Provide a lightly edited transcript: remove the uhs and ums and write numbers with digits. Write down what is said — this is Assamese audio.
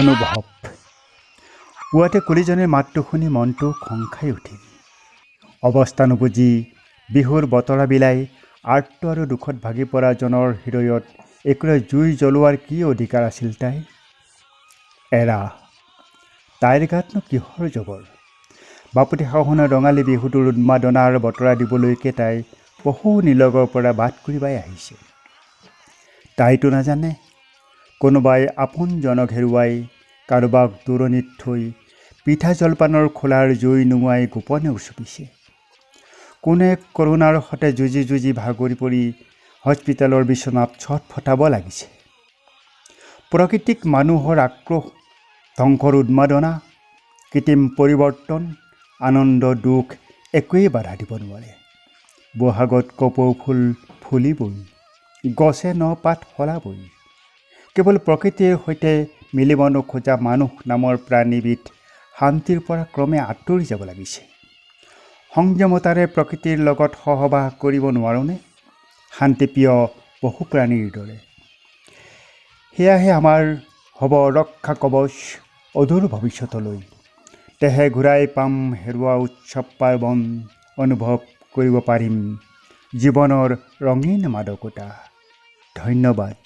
অনুভৱ। পুৱাতে কুলিজনীৰ মাতটো শুনি মনটো খং খাই উঠিল। অৱস্থা নুবুজি বিহুৰ বতৰা বিলাই আৰ্ত আৰু দুখত ভাগি পৰা জনৰ হৃদয়ত একোৰে জুই জ্বলোৱাৰ কি অধিকাৰ আছিল তাইৰ? এৰা, তাইৰ গাতনো কিহৰ জগৰ? বাপতি সাহোনৰ ৰঙালী বিহুটোৰ উন্মাদনাৰ বতৰা দিবলৈকে তাই বহু নিলগৰ পৰা বাট কুৰি বাই আহিছে। তাইতো নাজানে কোনোবাই আপোনজনক হেৰুৱাই কাৰোবাক দূৰণিত থৈ পিঠা জলপানৰ খোলাৰ জুই নুমুৱাই গোপনে উচুপিছে। কোনে কৰোণাৰ সতে যুঁজি যুঁজি ভাগৰি পৰি হস্পিটেলৰ বিচনাত ছট ফটাব লাগিছে। প্ৰকৃতিক মানুহৰ আক্ৰোশ, ধ্বংসৰ উন্মাদনা, কৃত্ৰিম পৰিৱৰ্তন, আনন্দ দুখ একোৱেই বাধা দিব নোৱাৰে। বহাগত কপৌ ফুল ফুলিবই, গছে ন পাত সলাবই। কেৱল প্ৰকৃতিৰ সৈতে মিলিব নোখোজা মানুহ নামৰ প্ৰাণীবিধ শান্তিৰ পৰা ক্ৰমে আঁতৰি যাব লাগিছে। সংযমতাৰে প্ৰকৃতিৰ লগত সহবাস কৰিব নোৱাৰোঁনে শান্তিপ্ৰিয় পশুপ্ৰাণীৰ দৰে? সেয়াহে আমাৰ হ'ব ৰক্ষা কৱচ অদূৰ ভৱিষ্যতলৈ। তেহে ঘূৰাই পাম হেৰুৱা উৎসৱ পাৰ্বণ, অনুভৱ কৰিব পাৰিম জীৱনৰ ৰঙীন মাদকতা। ধন্যবাদ।